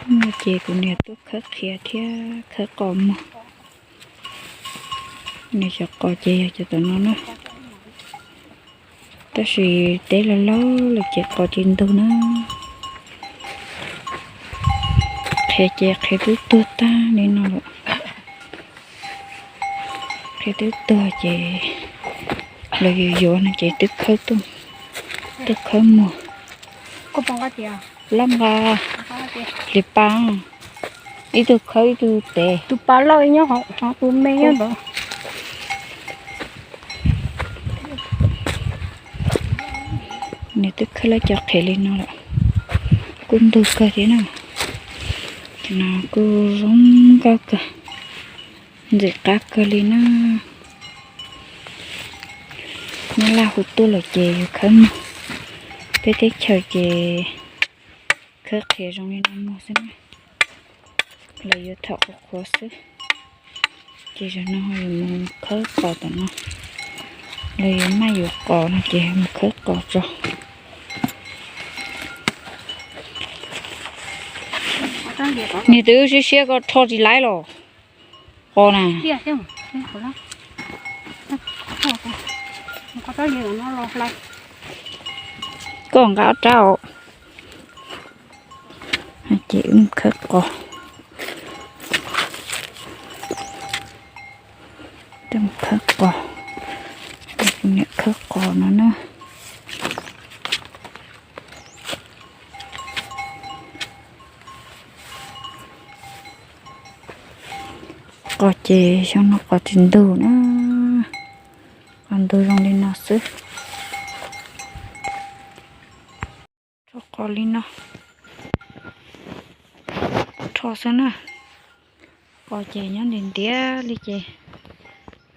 Ces kuv niam tuaj khawb qhiav thiab khawb qos muag. Nws cov qos ces yog cov tom no na. Tab sis teb laug laug lawm ces qos tsis ntug na. Qhiav ces qhiav twb tuag tag li no lawm. Qhiav twb tuag ces lawv yuav yuav no ces twb khawb tuaj, twb khawb muag. Lab nqa li pa, ib tug khawb ib tug tev. Tus pa loj nyob hauv, tus me nyob ntawd. Nws twb khawb lawv cov qhiav li no lawm, kuj ntug kawg thiab na. Cov no kuj zoo nkauj kawg, ntxim qab kawg li na. Nyab Laj hu tuaj lawm ces yus khawb muag. Peb teb chaws ces khawb qhiav zoo li no muag xwb na. Lawv yuav tham qhuav qhuav xwb. Ces zaum no yus mus khawb qos tom no. Lawv yuav maj yuav qos no ces mus khawb qos tso. Niag twb siab siab ko rho tsis laib los qos na. Koj nqa ob rab os. Ces wb mus khawb qos. Wb mus khawb qos. Kuv niam khawb qos no na. Qos ces xyoo no qos tsis ntug na, qos ntug zoo li no xwb. Rho qos li no, rho xwb na. Qos ces nyob ntiav ntiav li ces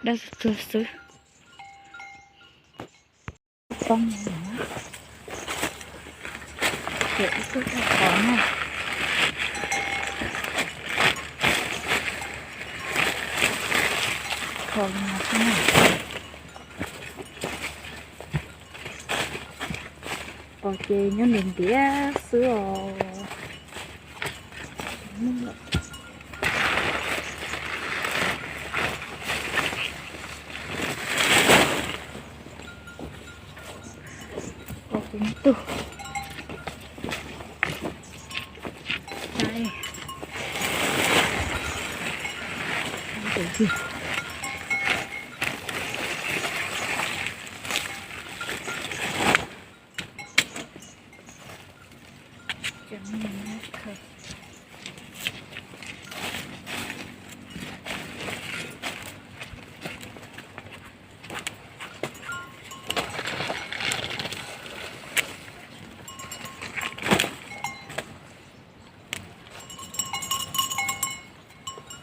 dawb tuag xwb. Ces ib tug qos na, qos li no xwb na. Qos ces nyob ntiav ntiav xwb os. Qos kuv tug.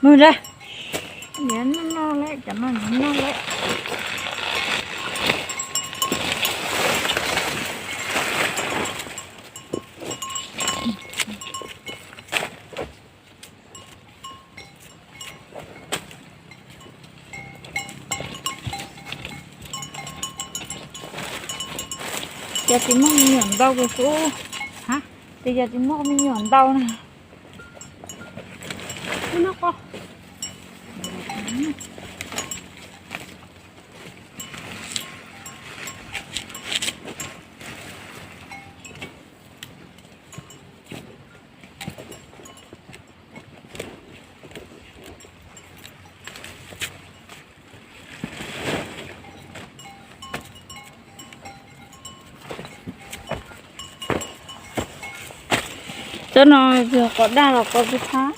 Mus nrad. Niam noj noj lawm, cov no niam noj lawm. Cas tsis muaj me nyuam ntau kawg kuv. Ces cas tsis muaj me nyuam ntau na. Tsob no yog qos daj los qos pib thab?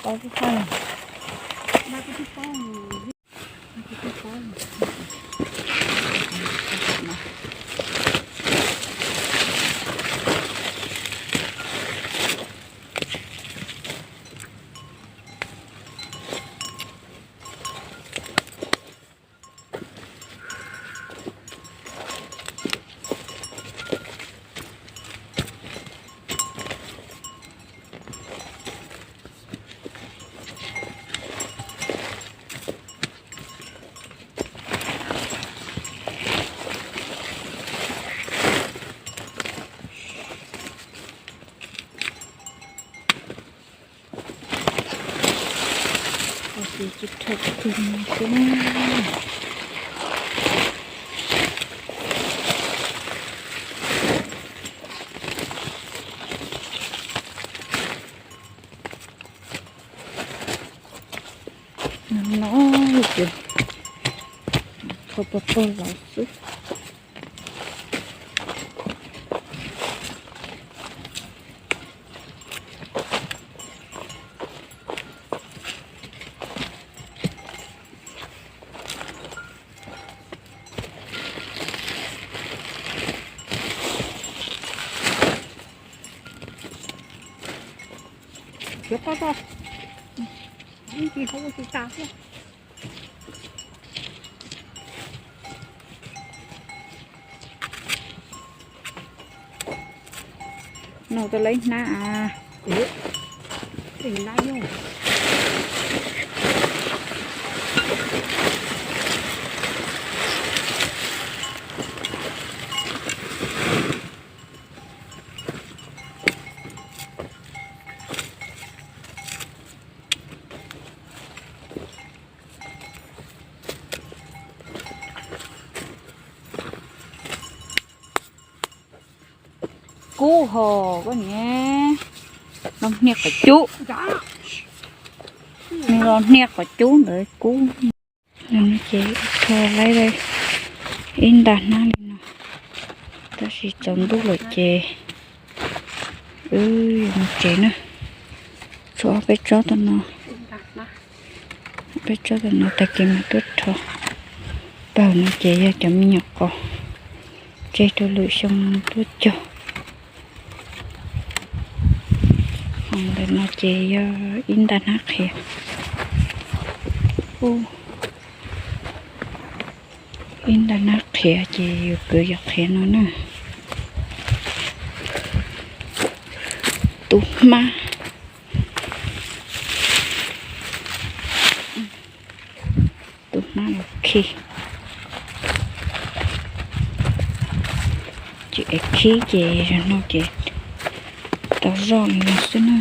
Qos pib thab. Tsis rho kiag no xwb na. No no ces rho pog pog los xwb. Tsis tau tau, ib ntsis hauv ua tsis tas thiab. No tau lawv hnab a. Kub ho koj niam, los hnia qhov cub, los hnia qhov cub ntawd kub. Ces rho lawv ib nta hnab li no, tab sis tsaus ntuj lawm ces wb yuav mus tsev na. Tshuav ob peb tsob tom no, peb tsob tom no tag kis mas tuaj rho. Pawg no ces yog cov me nyuam qos tseg rau lwm xyoo tuaj cog. Ho ntawm no ces yog ib nta hnab qhiav. Ib nta hnab qhiav ces yus kwv cov qhiav no na. Tu hmab, tu hmab los khi. Ces es khib ces zaum no ces tau zoj li no xwb na.